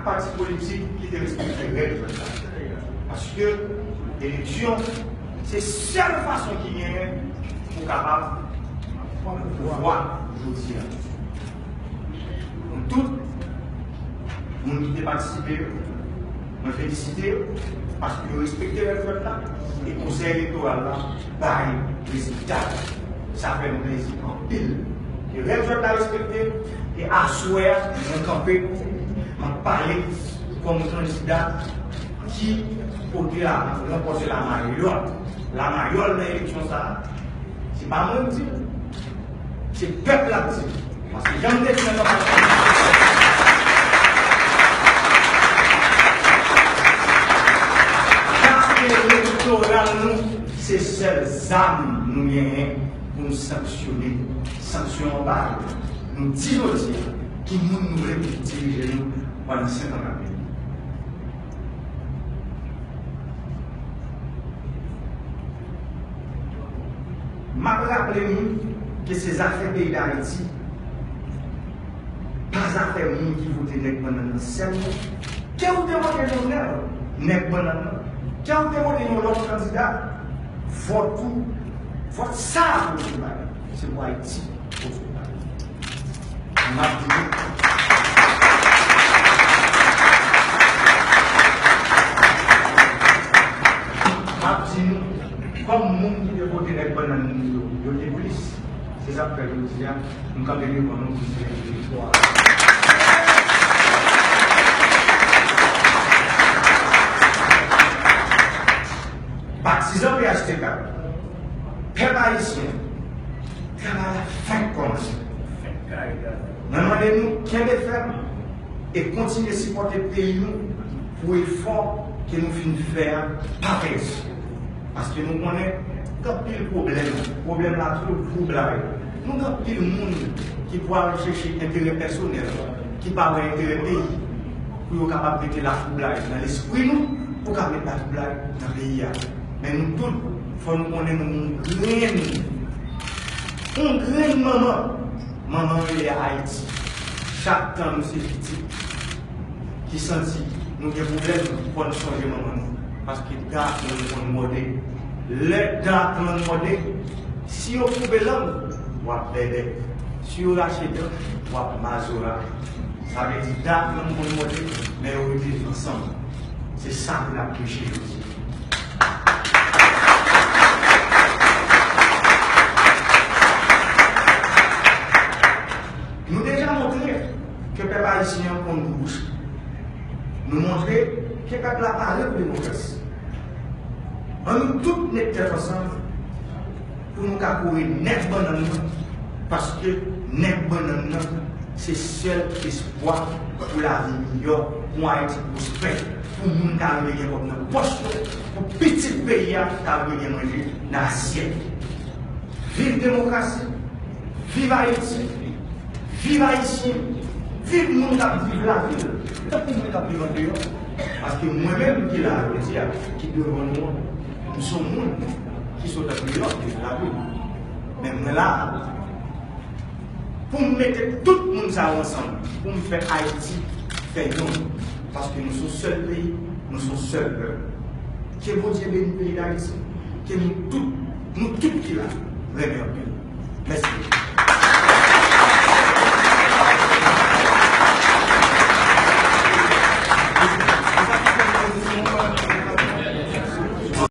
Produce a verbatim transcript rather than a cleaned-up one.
Pati politik ki te respekte règ jwèt la. Paske eleksyon, se sèl fason ki genyen pou kapab pran pouvwa jodi a. Nou tout, moun ki te patisipe yo, mwen felisite yo, paske yo respekte règ jwèt la, e Konsèy Elektoral la bay rezilta. Sa fè m plezi anpil. E règ jwèt la respekte, e aswè a, mwen kanpe, mwen pale kòm kandida ki pote la, ranpòte lamayòl. Lamayòl nan eleksyon sa a, se pa mwen ki di l, se pèp la ki di l. Paske jan m te di nan kanpay, kat elektoral nou, se sèl zam nou genyen pou nou sanksyone. Sanksyon anba nou di jodi a ki moun nou vle pou dirije nou pandan senk an k ap vini. M ap raple nou ke se zafè peyi Dayiti, pa zafè moun ki vote nèg bannann nan sèlman. Ke ou te vote Jovenel, nèg bannann nan, ke ou te vote yon lòt kandida, vòt ou, vòt sa a pou Joe Biden, se pou Ayiti pou Joe Biden. M ap di nou, m ap di nou, kòm moun ki te vote nèg bannann yo, yo te plis, se sa k fè jodi a, m kanpe devan nou pou m selebre viktwa a. Patizan P H T K, pèp ayisyen, travay la fèk kòmanse. Mwen mande nou kenbe fèm e kontinye sipòte peyi nou pou efò ke nou fin fè a pa pèdi. Paske nou konnen gen anpil pwoblèm. Pwoblèm la tou twoublay. Nou gen anpil moun ki pral chèche enterè pèsonèl, ki pa wè enterè peyi, pou yo kapab mete latwoublay nan lespri nou, pou ka met latwoublay nan peyi a. Men nou tout, fò nou konnen nou yon grenn, yon grenn manman. Manman rele Ayiti. Chak tan nou se pitit ki santi nou gen pwoblèm, fò n sonje manman nou. Paske dan ak lang konn mòde. Lè dan ak lang mòde, si yo koupe lang, w ap bèbè. Si yo rache dan, w ap mazora. Sa vle di dan ak lang konn mòde, men yo rete ansanm. Se sa pou n ap preche jodi a. Nou deja montre ke pèp ayisyen an konn bouch. Nou montre ke pèp la pare pou demokrasi. Ann nou tout met tèt ansanm pou nou ka kore nèg bannann nan, paske nèg bannann nan se sèl espwa pou lavi miyò, pou Ayiti pwospè, pou moun ka rive gen kòb nan pòch yo, pou pitit peyi a ka rive gen manje nan asyèt. Viv demokrasi, viv Ayiti, viv Ayisyen, viv moun k ap viv lavil, tankou moun k ap viv andeyò. Paske mwen menm ki la a jodi a, ki devan nou an, m se yon moun ki sot andeyò, ki viv lavil. Men mwen la a pou m mete tout moun sa yo ansanm, pou m fè Ayiti fè yonn. Paske nou se yon sèl peyi, nou se yon sèl pèp. Ke Bondye beni peyi Dayiti, ke nou tout, nou tout ki la, renmen anpil. Mèsi.